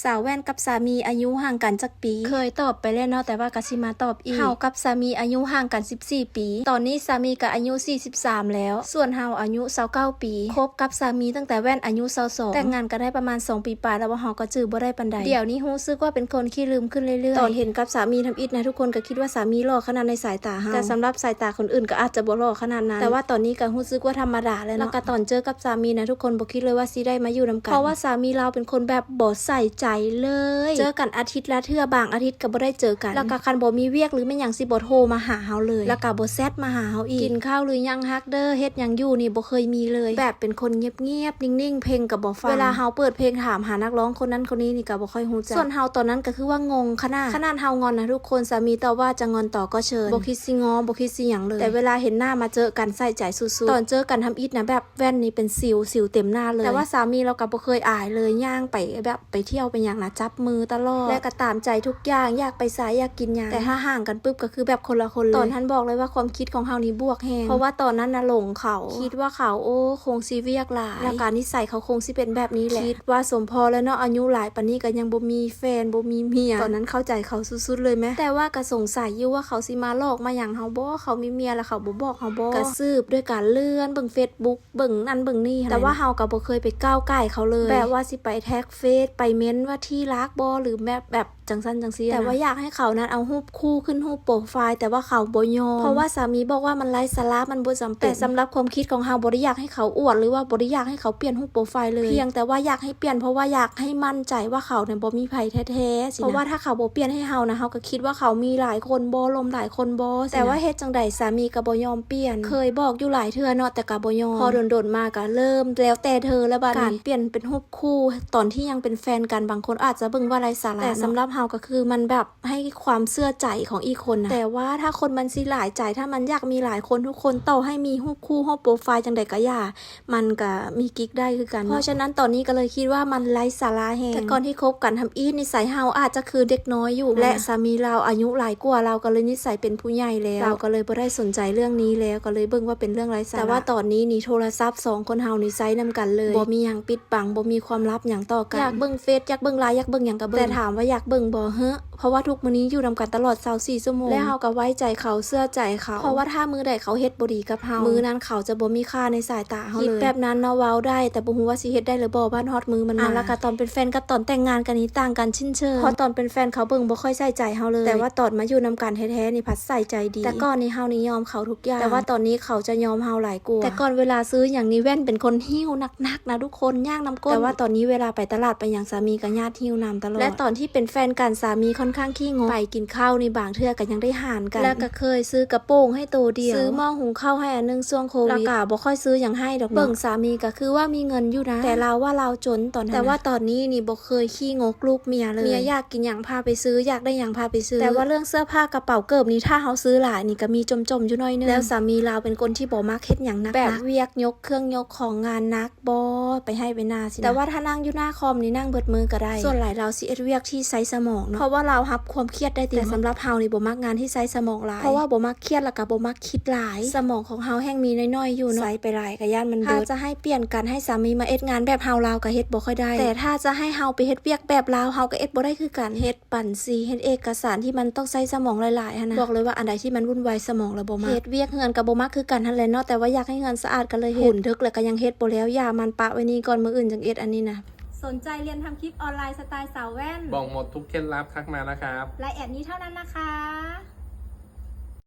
ສາວແວ່ນກັບສາມີອາຍຸຫ່າງກັນຈັກປີ? ເຄີຍຕອບໄປແລ້ວເນາະ ແຕ່ວ່າກໍຊິມາຕອບອີກ. ເຮົາກັບສາມີອາຍຸຫ່າງກັນສິບສີ່ປີ. ຕອນນີ້ສາມີກໍອາຍຸສີ່ສິບສາມແລ້ວ, ສ່ວນເຮົາອາຍຸຊາວເກົ້າປີ. ຄົບກັບສາມີຕັ້ງແຕ່ແວ່ນອາຍຸຊາວສອງ, ແຕ່ງງານກັນໄດ້ປະມານສອງປີປາຍແລ້ວ, ເຮົາກໍຈື່ບໍ່ໄດ້ປານໃດ. ດຽວນີ້ຮູ້ສຶກວ່າເປັນຄົນຂີ້ລືມຂຶ້ນເລື້ອຍໆ. ຕອນເຫັນກັບສາມີທຳອິດນະ ທຸກຄົນກໍຄິດວ່າສາມີຫຼໍ່ຂະໜາດໃນສາຍຕາເຮົາ, ແຕ່ສຳລັບສາຍຕາຄົນອື່ນກໍອາດຈະບໍ່ຫຼໍ່ຂະໜາດນັ້ນ. ແຕ່ວ່າຕອນນີ້ກໍຮູ້ສຶກວ່າທຳມະດາແລ້ວເນາະ. ແລ້ວກໍຕອນເຈີກັບສາມີນະ ທຸກຄົນບໍ່ຄິດເລີຍວ່າຊິໄດ້ມາຢູ່ນຳກັນ, ເພາະວ່າສາມີລາວເປັນຄົນແບບບໍ່ໃສ່ໃຈເລີຍ. ເຈີກັນອາທິດລະເທື່ອ, ບາງອາທິດກໍບໍ່ໄດ້ເຈີກັນ. ແລ້ວກໍຄັນບໍ່ມີວຽກຫຼືແມ່ນຫຍັງ ຊິບໍ່ໂທມາຫາເຮົາເລີຍ, ແລ້ວກໍບໍ່ແຊັດມາຫາເຮົາອີກ. ກິນເຂົ້າຫຼືຍັງ ຮັກເດີ ເຮັດຫຍັງຢູ່ນີ້ ບໍ່ເຄີຍມີເລີຍ. ແບບເປັນຄົນງຽບໆ ນິ່ງໆ ເພງກໍບໍ່ຟັງ. ເວລາເຮົາເປີດເພງ ຖາມຫານັກຮ້ອງຄົນນັ້ນຄົນນີ້ນີ້ກໍບໍ່ຄ່ອຍຮູ້ຈັກ. ສ່ວນເຮົາຕອນນັ້ນກໍຄືວ່າງົງຂະໜາດ, ຂະໜາດເຮົາງອນນະທຸກຄົນ, ສາມີຕອບວ່າຈະງອນຕໍ່ກໍເຊີນ, ບໍ່ຄິດຊິງໍ ບໍ່ຄິດຊິຫຍັງເລີຍ. ແຕ່ເວລາເຫັນໜ້າມາເຈີກັນ ໃສ່ໃຈສຸດໆ. ຕອນເຈີກັນທຳອິດນະ ແບບແວ່ນນີ້ເປັນສິວ, ສິວເຕັມໜ້າເລີຍ. ແຕ່ວ່າສາມີລາວກໍບໍ່ເຄີຍອາຍເລີຍ, ຍ່າງໄປແບບໄປທ່ຽວໄປຫຍັງນະ ຈັບມືຕະຫຼອດ ແລະກໍຕາມໃຈທຸກຢ່າງ, ຢາກໄປໃສ ຢາກກິນຫຍັງ. ແຕ່ຖ້າຫ່າງກັນປຶບກໍຄືແບບຄົນລະຄົນເລີຍ. ຕອນຫັ້ນບອກເລີຍວ່າຄວາມຄິດຂອງເຮົານີ້ບວກແຮງ, ເພາະວ່າຕອນນັ້ນນະຫຼົງເຂົາ, ຄິດວ່າເຂົາ ໂອ້ ຄົງຊິວຽກຫຼາຍ, ແລ້ວກະນິໄສເຂົາຄົງຊິເປັນແບບນີ້ແຫຼະ. ຄິດວ່າສົມພໍແລ້ວເນາະ, ອາຍຸຫຼາຍປານນີ້ກໍຍັງບໍ່ມີແຟນ ບໍ່ມີເມຍ. ຕອນນັ້ນເຂົ້າໃຈເຂົາສຸດໆເລີຍແມ. ແຕ່ວ່າກໍສົງໄສຢູ່ວ່າເຂົາຊິມາຫຼອກມາຫຍັງເຮົາບໍ, ເຂົາມີເມຍແລ້ວເຂົາບໍ່ບອກເຮົາບໍ. ກໍສືບດ້ວຍການເລື່ອນເບິ່ງເຟສບຸກ ເບິ່ງນັ້ນເບິ່ງນີ້ຫັ້ນແຫຼະ. ແຕ່ວ່າເຮົາກໍບໍ່ເຄີຍໄປກ້າວກ່າຍເຂົາເລີຍ, ແບບວ່າຊິໄປແທັກເຟສ ໄປເມັ້ນວ່າທີ່ຮັກບໍ ຫຼືແບບ ແບບຈັ່ງຊັ້ນຈັ່ງຊີ້. ແຕ່ວ່າຢາກໃຫ້ເຂົານັ້ນເອົາຮູບຄູ່ຂຶ້ນຮູບໂປຣໄຟລ໌, ແຕ່ວ່າເຂົາບໍ່ຍອມ, ເພາະວ່າສາມີບອກວ່າມັນໄຮ້ສາລະ ມັນບໍ່ຈຳເປັນ. ແຕ່ສຳລັບຄວາມຄິດຂອງເຮົາ ບໍ່ໄດ້ຢາກໃຫ້ເຂົາອວດ ຫຼືວ່າບໍ່ໄດ້ຢາກໃຫ້ເຂົາປ່ຽນຮູບໂປຣໄຟລ໌ເລີຍ, ພຽງແຕ່ວ່າຢາກໃຫ້ປ່ຽນ ເພາະວ່າຢາກໃຫ້ໝັ້ນໃຈວ່າເຂົານັ້ນບໍ່ມີໃຜແທ້ໆຊີ້ນະ. ເພາະວ່າຖ້າເຂົາບໍ່ປ່ຽນໃຫ້ເຮົານະ, ເຮົາກໍຄິດວ່າເຂົາມີຫຼາຍຄົນບໍ ລົມຫຼາຍຄົນບໍ. ແຕ່ວ່າເຮັດຈັ່ງໃດສາມີກໍບໍ່ຍອມປ່ຽນ, ເຄີຍບອກຢູ່ຫຼາຍເທື່ອເນາະ ແຕ່ກໍບໍ່ຍອມ. ພໍດົນໆມາກໍເລີ່ມແລ້ວແຕ່ເທີແລ້ວບາດນີ້. ການປ່ຽນເປັນຮູບຄູ່ຕອນທີ່ຍັງເປັນແຟນກັນ ບາງຄົນອາດຈະເບິ່ງວ່າໄຮ້ສາລະ, ແຕ່ສຳລັບເຮົາກໍຄືມັນແບບໃຫ້ຄວາມເຊື່ອໃຈຂອງອີກຄົນນະ. ແຕ່ວ່າຖ້າຄົນມັນຊິຫຼາຍໃຈ, ຖ້າມັນຢາກມີຫຼາຍຄົນທຸກຄົນ, ຕໍ່ໃຫ້ມີຮູບຄູ່ ຮູບໂປຣໄຟລ໌ຈັ່ງໃດກໍຢ່າ, ມັນກະມີກິກໄດ້ຄືກັນເນາະ. ເພາະສະນັ້ນຕອນນີ້ກໍເລີຍຄິດວ່າມັນໄຮ້ສາລະແຮງ. ແຕ່ກ່ອນທີ່ຄົບກັນທຳອິດ ນິໄສເຮົາອາດຈະຄືເດັກນ້ອຍຢູ່, ແລະ ສາມີລາວອາຍຸຫຼາຍກວ່າ, ລາວກໍເລີຍນິໄສເປັນຜູ້ໃຫຍ່ແລ້ວ, ລາວກໍເລີຍບໍ່ໄດ້ສົນໃຈເລື່ອງນີ້ແລ້ວ, ກໍເລີຍເບິ່ງວ່າເປັນເລື່ອງໄຮ້ສາລະ. ແຕ່ວ່າຕອນນີ້ນີ້ ໂທລະສັບສອງຄົນເຮົານີ້ໃຊ້ນຳກັນເລີຍ, ບໍ່ມີຫຍັງປິດບັງ, ບໍ່ມີຄວາມລັບຫຍັງຕໍ່ກັນ. ຢາກເບິ່ງເຟສ ຢາກເບິ່ງໄລນ໌ ຢາກເບິ່ງຫຍັງກໍເບິ່ງ, ແຕ່ຖາມວ່າຢາກເບິ່ງບໍ່? ເຮີ້ ເພາະວ່າທຸກມື້ນີ້ຢູ່ນຳກັນຕະຫຼອດຊາວສີ່ຊົ່ວໂມງ ແລະ ເຮົາກໍໄວ້ໃຈເຂົາ ເຊື່ອໃຈເຂົາ, ເພາະວ່າຖ້າມື້ໃດເຂົາເຮັດບໍ່ດີກັບເຮົາ, ມື້ນັ້ນເຂົາຈະບໍ່ມີຄ່າໃນສາຍຕາເຮົາເລີຍ. ຄິດແບບນັ້ນເນາະ, ເວົ້າໄດ້ ແຕ່ບໍ່ຮູ້ວ່າຊິເຮັດໄດ້ຫຼືບໍ່ ບັດຮອດມື້ມັນມາ. ແລ້ວກໍຕອນເປັນແຟນກັບຕອນແຕ່ງງານກັນນີ້ຕ່າງກັນຊິ້ນເຊີງ, ເພາະຕອນເປັນແຟນເຂົາເບິ່ງບໍ່ຄ່ອຍໃສ່ໃຈເຮົາເລີຍ, ແຕ່ວ່າຕອນມາຢູ່ນຳກັນແທ້ໆນີ້ພັດໃສ່ໃຈດີ. ແຕ່ກ່ອນນີ້ເຮົານີ້ຍອມເຂົາທຸກຢ່າງ, ແຕ່ວ່າຕອນນີ້ເຂົາຈະຍອມເຮົາຫຼາຍກວ່າ. ແຕ່ກ່ອນເວລາຊື້ຫຍັງນີ້ ແວ່ນເປັນຄົນຫິ້ວໜັກໆນະທຸກຄົນ, ຍ່າງນຳກົ້ນ. ແຕ່ວ່າຕອນນີ້ເວລາໄປຕະຫຼາດໄປຫຍັງ ສາມີກໍຍາດຫິ້ວນຳຕະຫຼອດ. ແລະ ຕອນທີ່ເປັນແຟນກັນ ສາມີຄ່ອນຂ້າງຂີ້ງົກ, ໄປກິນເຂົ້ານີ້ບາງເທື່ອກໍຍັງໄດ້ຫານກັນ, ແລ້ວກໍເຄີຍຊື້ກະໂປງໃຫ້ໂຕດຽວ, ຊື້ໝໍ້ຫຸງເຂົ້າໃຫ້ອັນໜຶ່ງຊ່ວງໂຄວິດ, ແລ້ວກໍບໍ່ຄ່ອຍຊື້ຫຍັງໃຫ້ດອກ. ເບິ່ງສາມີກໍຄືວ່າມີເງິນຢູ່ນະ, ແຕ່ລາວວ່າລາວຈົນຕອນນັ້ນນະ. ແຕ່ວ່າຕອນນີ້ນີ້ບໍ່ເຄີຍຂີ້ງົກລູກເມຍເລີຍ, ເມຍຢາກກິນຫຍັງພາໄປຊື້, ຢາກໄດ້ຫຍັງພາໄປຊື້. ແຕ່ວ່າເລື່ອງເສື້ອຜ້າກະເປົາເກີບນີ້ ຖ້າເຮົາຊື້ຫຼາຍນີ້ກໍມີຈົ່ມໆຢູ່ໜ້ອຍໜຶ່ງ. ແລ້ວສາມີລາວເປັນຄົນທີ່ບໍ່ມັກເຮັດຫຍັງໜັກໆ, ແບບວຽກຍົກເຄື່ອງຍົກຂອງງານໜັກ ບໍ່ ໄປໄຮ່ໄປນາຊີ້ນະ. ແຕ່ວ່າຖ້ານັ່ງຢູ່ໜ້າຄອມນີ້ນັ່ງເບິດມື້ກໍໄດ້. ສ່ວນຫຼາຍລາວຊິເຮັດວຽກທີ່ໃຊ້ສະໝອງເນາະ, ເພາະວ່າລາວຮັບຄວາມຄຽດໄດ້ເຕັມ. ແຕ່ສຳລັບເຮົານີ້ບໍ່ມັກງານທີ່ໃຊ້ສະໝອງຫຼາຍ, ເພາະວ່າບໍ່ມັກຄຽດ ແລ້ວກໍບໍ່ມັກຄິດຫຼາຍ. ສະໝອງຂອງເຮົາແຮ່ງມີໜ້ອຍໆຢູ່ເນາະ, ໃຊ້ໄປຫຼາຍກໍຢ້ານມັນເບິດ. ຖ້າຈະໃຫ້ປ່ຽນກັນ ໃຫ້ສາມີມາເຮັດງານແບບເຮົາ, ລາວກໍເຮັດບໍ່ຄ່ອຍໄດ້. ແຕ່ຖ້າຈະໃຫ້ເຮົາໄປເຮັດວຽກແບບລາວ, ເຮົາກໍເຮັດບໍ່ໄດ້ຄືກັນ. ເຮັດບັນຊີ ເຮັດເອກະສານທີ່ມັນຕ້ອງໃຊ້ສະໝອງຫຼາຍໆຫັ້ນນະ. ບອກເລີຍວ່າອັນໃດທີ່ມັນວຸ່ນວາຍສະໝອງແລ້ວບໍ່ມັກ. ເຮັດວຽກເຮືອນກໍບໍ່ມັກຄືກັນຫັ້ນແຫຼະເນາະ, ແຕ່ວ່າຢາກໃຫ້ເຮືອນສະອາດກໍເລີຍເຮັດ. ຝົນເຖິກແລ້ວກໍຍັງເຮັດບໍ່ແລ້ວ, ຢ່າມັນປະໄວ້ນີ້ກ່ອນ, ມື້ອື່ນຈັ່ງເຮັດອັນນີ້ນະ. ສົນໃຈຮຽນທຳຄລິບອອນລາຍສະໄຕລ໌ສາວແວ່ນ? ບອກໝົດທຸກເຄັດລັບ, ທັກມານະຄັບ. ລາຍແອດນີ້ເທົ່ານັ້ນນະຄະ.